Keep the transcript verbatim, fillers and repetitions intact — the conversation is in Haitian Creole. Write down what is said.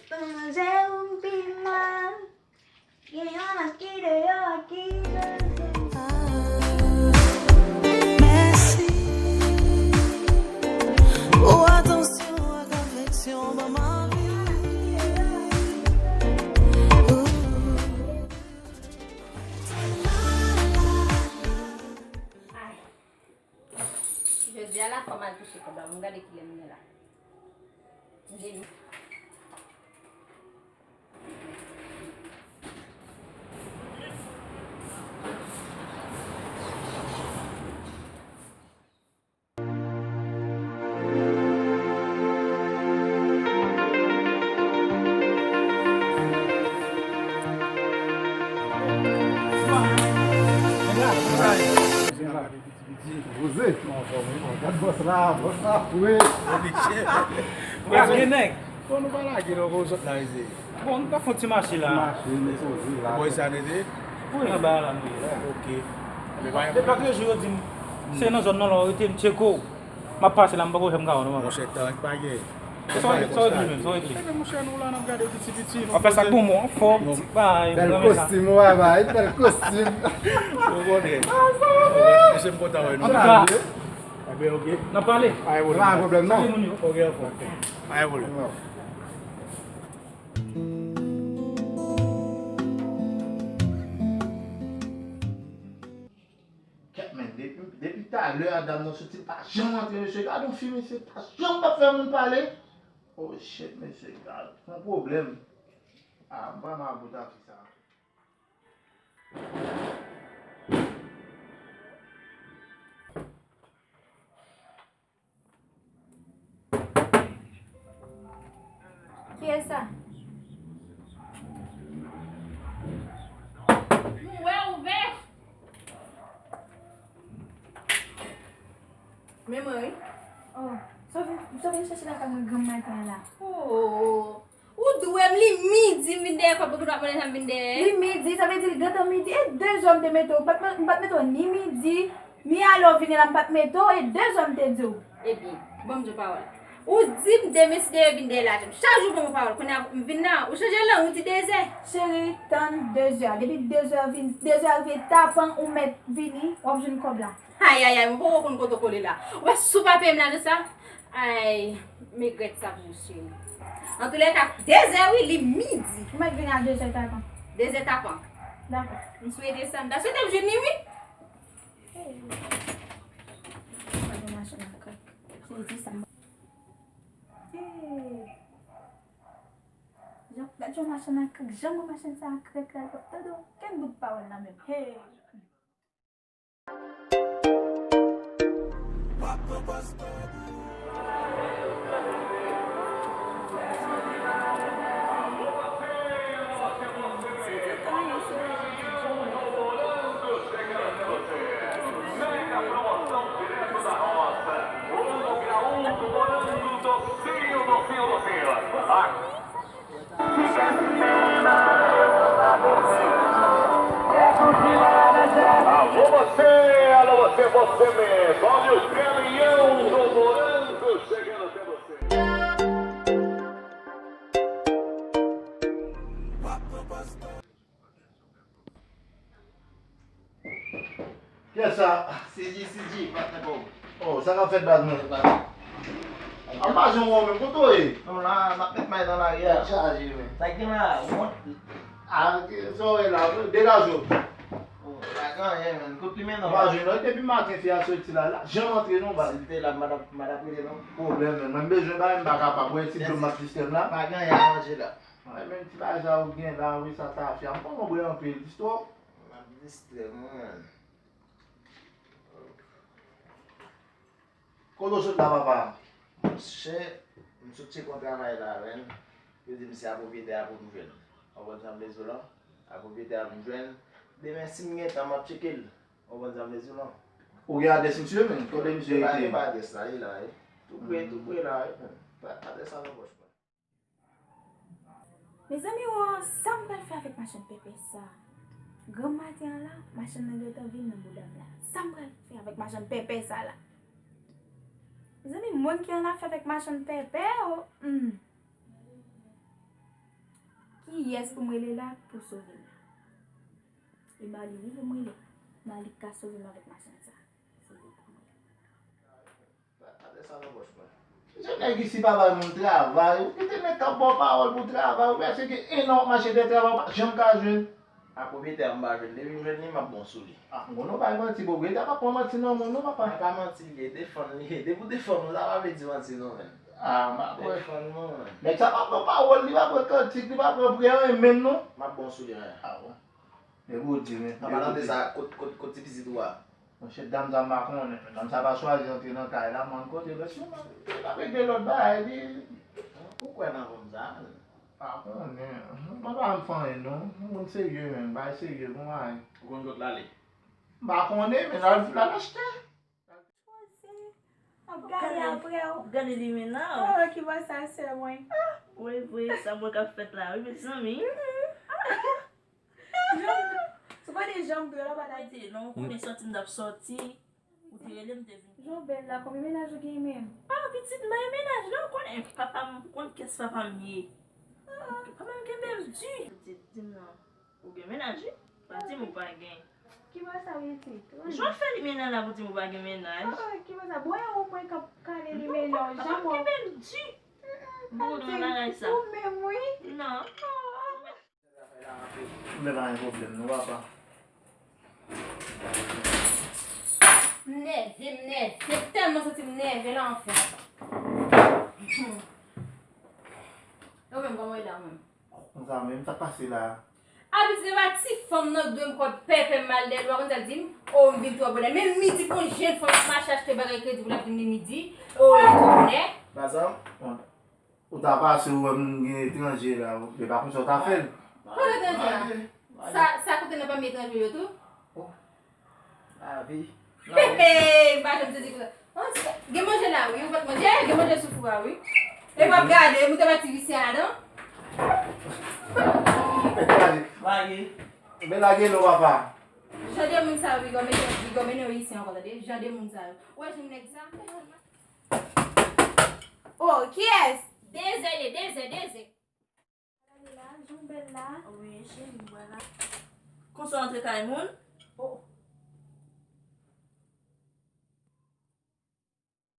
Panse ou pi mal. Gen yon lòt ki deyò a ki bezwen. Mèsi pou atansyon ak afeksyon ban m anvi. Jodi a la fò m al touche kòb la pou m gade kilè m ye la. Poze. Gad bòs la, bòs la fre. Prèske nèg. Bon, nou pa lage non, kon sot la, eze. Bon, nou ka fè yon ti mache la. Mache, nou poze la. Bò sa nou te? Wi, anba la nou ye la. Ok. Depi lòt jou yo di m, se nan zòn nan la w rete, m tcheke w. M ap pase la, m poko janm ka wè w non, manman. Monchè, tan pa gen. Sa w regle menm, sa w regle. Ebyen, monchè, nou la, n ap gade piti piti. W ap fè sa k bon, bon, fò, ti bay, bèl kostim, w bay, bèl kostim. Ou konnen. Mesye, m kontan wè nou. Antouka, ebyen, ok. N ap pale. Pa gen pwoblèm non. Salye moun yo. Ok, anfòm. Pa gen pwoblèm. Kèt, men, depi, depi talè a dam nan soti, l pa janm antre, mesye. Gad yon fi, mesye, pa janm p ap fè moun pale. Oh shit, mesye, gad, fè yon pwoblèm. Ah, m pa nan bout a fi sa. Kiyès sa? M wè ouvè. Men mwen wi. Oh, sa w vin, sa w vin chèche lakay mwen granm maten an la? Oh. Ou di w wè m li midi m vin dèyè kòb ou, ou t ap mande sa m vin dèyè. Li midi, sa vle di l gentan midi. E de zè m te mete w. M pa t, m pa t mete w ni midi, ni alè w vini la, m pa t mete w. E de zè m te di w. Ebyen, ban m di w pawòl. Ou di m demen si Dye vle vin dèyè lajan m. Chak jou ban m yon pawòl. Kounye a m vin nan, ou chanje lang, ou di de zè. Cheri, tann de zè. Depi de zè vin, de zè rive tapan, ou mèt vini, w ap jwenn kòb la. Ayayay, mwen poko konn kote w kole la. Ou wè si w pa peye m lajan sa? Ay, m regrèt sa pou ou, cheri. Antoulèka, de zè wi, li midi. Ou mèt vini a de zè tapan. De zè tapan. Dakò. M swete sa. M ta swete m jwenn li wi. Hey. Gade machann nan krèk. Sezi sa m. Hey. Jan, gade jan machann nan krèk. Jan mwen machann sa krèk la, l p ap tande okenn bout pawòl nan menm. Hey. Alô você, alô você, você mesmo. Olha os caminhão do Morango chegando até você. Kiyès sa? Sidi, Sidi, patnè pa w. Oh, sa k ap fèt baz mwen? An pa jan wè w menm, kote w ye? Non, la, m ap met may nan lari a. Tèt chaje, men. Sa k gen la? Wont. Ah, ok, sa w wè la, degaje w. Oh, pa gen anyen, men. Kote plimen nan? M pa jwenn non, depi maten fi a soti la, la, janm antre non, baz. Si l te la, m pa t ap, m pa t ap rele non. Pwoblèm, men. Mwen m bezwen bagay, m pa kapab. Wè ti dlo m ap distrè m la. Pa gen anyen a manje la. Ay, men ti bagay sa ou gen la, wi, sa ta fè. M pa konn bwè anpil, jis twòp. M ap distrè mwen. Kote w sot la, papa? Monchè, m sot tcheke yon travay la, men. Yo di m se a pwopriyetè a pou m jwenn. Ou konprann sa m vle di w la? A pwopriyetè a pou m jwenn. Demen, si m gen tan, m ap tcheke l. Ou konprann sa m vle di w la? Ou gen adrès misye, men? Kote misye rete? Yo pa gen adrès la, li la, wi. Tou pre, tou pre la, wi. Adrès la nan pòch mwen. Mezanmi o, sa m pral fè avèk machann pèpè sa? Granm maten an la, machann nan gentan vin nan bouda m la. Sa m pral fè avèk machann pèpè sa la? Mezanmi, moun ki annafè avèk machann pèpè, o, hmm. Kiyès pou m rele la pou sove m la? E Mali wi pou m rele. Mali ka sove m avèk machann sa. Se li pou m rele. Gade sa nan pòch mwen. Mesye, nèg isi pa bay moun travay. Ou kite nèg k ap ba w pawòl pou travay. Ou prèske gen en an w ap mache dèyè travay, ou pa janm ka jwenn. A premye tè a m pa jwenn. Depi m jwenn li, m ap bon sou li. Ah, bon, nou bay manti, bon, Brenda pa pran manti nan men w non, papa. A pa manti li ye, defann li ye. Depi w defann mwen, sa pa vle di manti non, menn. Ah, m pa kwè. Defann mwen, menn. Nèg sa pa pran pawòl, li pa pran kantik, li pa pran prè anyen menm non. M ap bon sou li, menn. Ah, bon. Depi w di, menn. An palan de sa, kot, kot, kot ti pitit ou a? Monchè, dam sa m pa konnen, men dam sa pa chwazi antre nan kay la, mwen kote l, si mwen, li pa regle lòt bagay, li. Ou kwè nan fanm sa, menn? Pa konnen. Papa m fè anyen non. Yon moun serye menm, bay serye, bon bagay. Ou konn kot l ale? M pa konnen, men l al, l al achte. Poze. Ap gade apre w. Gade li menaj. Oh, ki bò sa sè mwen? Wi, wi, sa mwen k ap fèt la, wi, mezanmi. Jan, sou kote jan m dwe la, pa ta di. Non, ou konnen sòti m t ap sòti. Ou te rele m te vin. Jan w bèl la, konbyen mennaj ou gen menm? Ah, pitit, m pa gen mennaj, non, ou konnen papa m, ou konn kiyès papa m ye. Papa m kenbe m di. Di, di m non. Ou gen mennaj, wi. Pa di m ou pa gen. Ki bò sa w ye, pitit? Jan w fè li menaj la pou di m ou pa gen mennaj? Ah, ki bò sa? Bon, e ou mwen k ap kale li menaj. Papa m kenbe m di. Ou konn bagay sa. Ou menm, wi. Non. Men pa gen pwoblèm non, papa. M nève, m nève. M tèlman santi m nève la, anfen. Ou menm, kòman w ye la, ou menm? Konsa menm, sa k pase la? Abitye pa ti fanm nan dwe m kòd pèpè m mal dèyè l, ou pa konn sa l di m? O, m vin twò bonè. Menm midi pou yon jenn fanm ap mache achte bagay kredi pou l ap vin li midi. O, li twò bonè. Bazan. Ou ta pase, ou wè moun gen etranje la, ou, e pa konsa w ta fè l. Kote etranje a? Sa, sa kote nan pa m etranje yo tou? Oh. Lavi. He, he, m pa janm sezi konsa. An ti, gen manje la, wi. Ou pa t manje? Gen manje sou fou a, wi. E w ap gade, moute pa ti visye a ladan. Lage. Men lage non, papa. Jan de moun sa yo, wi, gòmene, wi, gòmene yo isi ankò, tande. Jan de moun sa yo. Ou wè jan nèg sa? Oh, kiyès? Dezè ye, dezè, dezè. Gade la, jan w bèl la. Wi, cheri, m wè la. Konsa w antre kay moun?